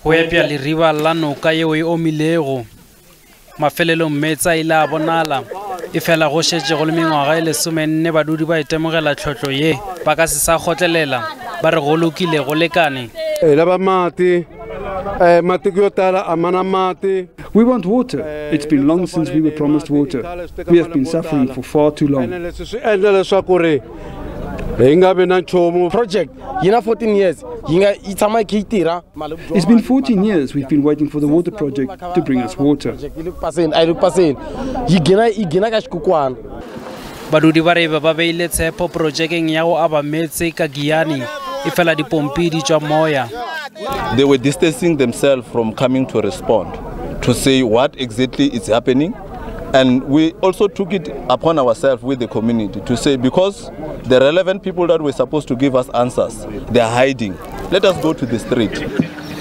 Go epša leriba la noka yeo e omilego. Mafelelong meetse a ile a bonala. Efela go šetše go le mengwaga e 14 badudi ba itemogela tlhotlo ye. Ba ka se sa kgotlelela, ba re go lokile go lekane. Hi lava mati matiko yo tala a ma na mati. We want water. It's been long since we were promised water. We have been suffering for far too long. Ene leswi swi endla leswaku ri hi nga vi na nchumu. Project yi na 14 years yi nga yi tshama yi kha yi tirha. It's been 14 years we've been waiting for the water project to bring us water. Project yi le ku paseni, a yi le ku paseni. Yi gina yi gina ka xikukwana. Badudi ba re ba ba beile tshepo projekeng ya go aba meetse ka Giyani, efela dipompi di tšwa moya. They were distancing themselves from coming to respond, to say what exactly is happening. And we also took it upon ourselves with the community to say, because the relevant people that were supposed to give us answers, they are hiding. Let us go to the street.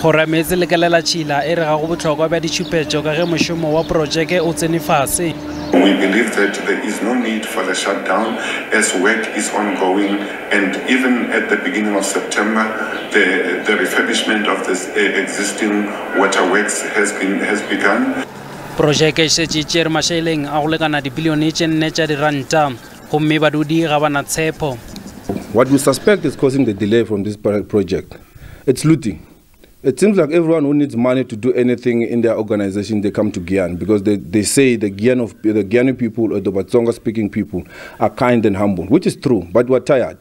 Kgoro ya meetse le kelelatšhila e re ga go bohlokwa bja ditšhupetšo ka ge mošomo wa projeke o tsene fase. We believe that there is no need for the shutdown as work is ongoing, and even at the beginning of September, the refurbishment of this existing waterworks has begun. Projeke e šetše e tšere mašeleng a go lekana dibilione tše 4 tša diranta, gomme badudi ga ba na tshepo. What we suspect is causing the delay from this project, it's looting. It seems like everyone who needs money to do anything in their organization, they come to Giyani, because they say the Giyani people or the Batsonga speaking people are kind and humble, which is true, but we're tired.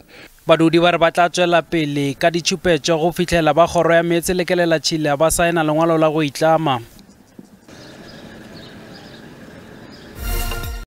Badudi ba re ba tla tšwela pele ka ditšhupetšo go fihlela ba kgoro ya meetse le kelelatšhila ba saena lengwalo la go itlama.